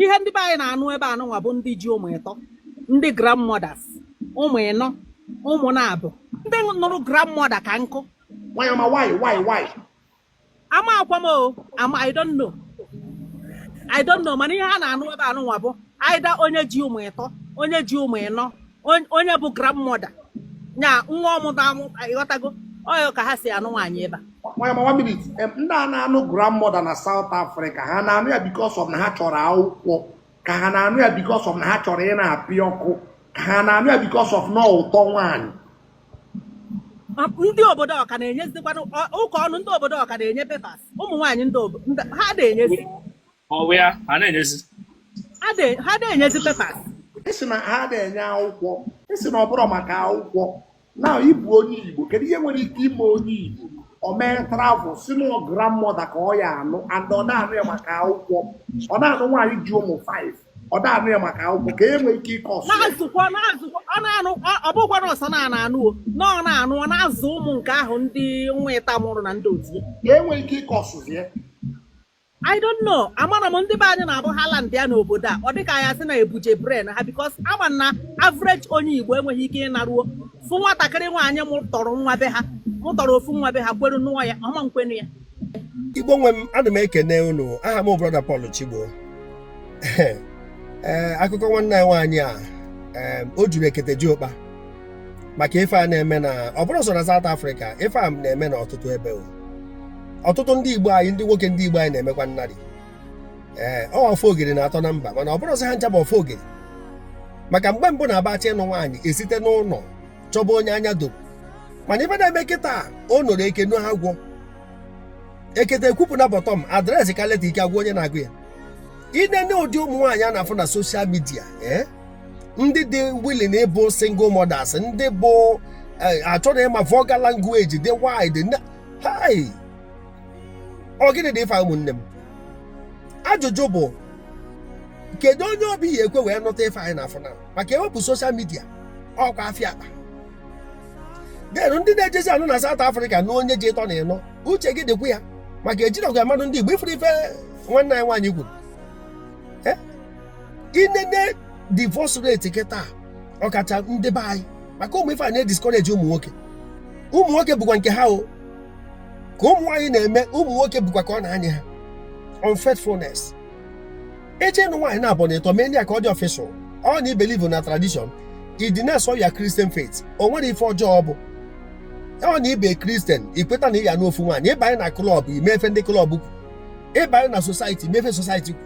Ihe ndị be anyị na-anụ ebe anụnwa bụ ndị ji ụmụ 3, ndị grandmothers, ụmụ 4, ụmụ 2, ndị nụrụ grandmother ka nkụ. Nwanyị ọma, why, why, why? Ama akwa m o ama. I don't know, I don't know. Mana ihe a na-anụ ebe anụnwa bụ either onye ji ụmụ 3, onye ji ụmụ 4, onye bụ grandmother nya nwa ọmụta amụ, ịghọtago? Ọya ka ha si anụ nwaanyị ebe a. Nwanyị ọma, one minute. Ndị a na-anụ grandmother na South Africa, ha na-anụ ya because of na ha chọrọ akwụkwọ, ka ha na-anụ ya because of na ha chọrọ ị na-apị ọkụ, ka ha na-anụ ya because of na ụtọ nwaanyị? Ndị obodo ọka na-enyezikwanụ ụka ọnụ. Ndị obodo ọka na-enye papers ụmụ nwaanyị ndị ha na-enyezi. Ọwụ ya ha na-enyezi. Ha na-enyezi papers. Isi na ha na-enye akwụkwọ, isi na ọ bụrụ maka akwụkwọ na ịbụ onye Igbo, kedu ihe nwere ike ime onye Igbo o mee travel si na grandmother ka ọ ya anụ, and ọ na-anụ ya maka akwụkwọ? Ọ na-anụ nwaanyị ji ụmụ 5, ọ na-anụ ya maka akwụkwọ, ka e nwee ike ịkọsụ ya? Na-azụkwa, na-azụkwa. Ọ na-anụ, ọ bụkwa na ọsọ na-anụ o na ọ na-anụ, ọ na-azụ ụmụ nke ahụ ndị nwa ịta mụrụ na ndị otu ya. Ka e nwee ike ịkọsụzi ya. I don't know. Amara m ndị be anyị na-abụ ha land ya n'obodo a, ọ dịka ya sị na ebuje brain ha, because ama na average onye Igbo enweghị ike ịnaruo fụ nwatakịrị nwaanyị mụtọrọ nwa be ha, mụtọrọ ofu nwa be ha, kweru nụọ ya, ọma nkwenu ya. Igbo nwe m, ana m ekene unu. Aha m, Brother Paul Chigbo. Ee, akụkọ nwanne anyị nwaanyị a, o juru ekete ji ụkpa maka ife a na-eme na ọ bụrụ sọ na South Africa. Ife a na-eme na ọtụtụ ebe o. Ọtụtụ ndị Igbo anyị, ndị nwoke, ndị Igbo anyị na-emekwa nnarị. Ee, ọ ofe ogiri na-atọ na mba, mana ọ bụrụ sọ ha ncha bụ ofe ogiri, maka mgbe mbụ na-abacha ịnụ nwaanyị esite n'ụlọ chọba onye anya doro. Mana ife na-eme kịta, o nọrọ eke nụ agwọ ekete ekwupụ na bottom address ka leta ike agwa onye na-agụ ya. Inene ụdị ụmụ nwaanyị a na-afụ na social media, ee, ndị dị willing ịbụ single mothers, ndị bụ achọrọ ịma vulgar language dị wide hai. Ọ gịnị dị ife a, ụmụnne m? Ajụjụ bụ, kedu onye obi ya ekwe wee nụta ife anyị na-afụ na maka ewepụ social media, ọkwa afịa akpa? Den ndị na-ejezi anụ na South Africa na onye ji ịtọ na ịnọ, uche gị dịkwa ya, maka ejirọkwa mmadụ ndị Igbo. Ifuru ife nwanne anyị nwaanyị kwuru. Inene divorce rate kịta, ọkacha ndị be anyị, maka ụmụ ife a na-ediscourage ụmụ nwoke. Ụmụ nwoke bụkwa nke ha o ka ụmụ nwaanyị na-eme, ụmụ nwoke bụkwa ka ọ na-anyị ha unfaithfulness. Eche ịnụ nwaanyị na-abụ na ịtọ, mee ndị a ka ọ dị official. Ọ na ibelieve na tradition, ịdị na-eso ya Christian faith, o nwere ife ọjọọ. Ọ bụ ọ na ibe Christian, ikweta na ị ya n'ofu nwaanyị, ịbanye na club, imefe ndị club kwu, ịbanye na society, imefe society kwu.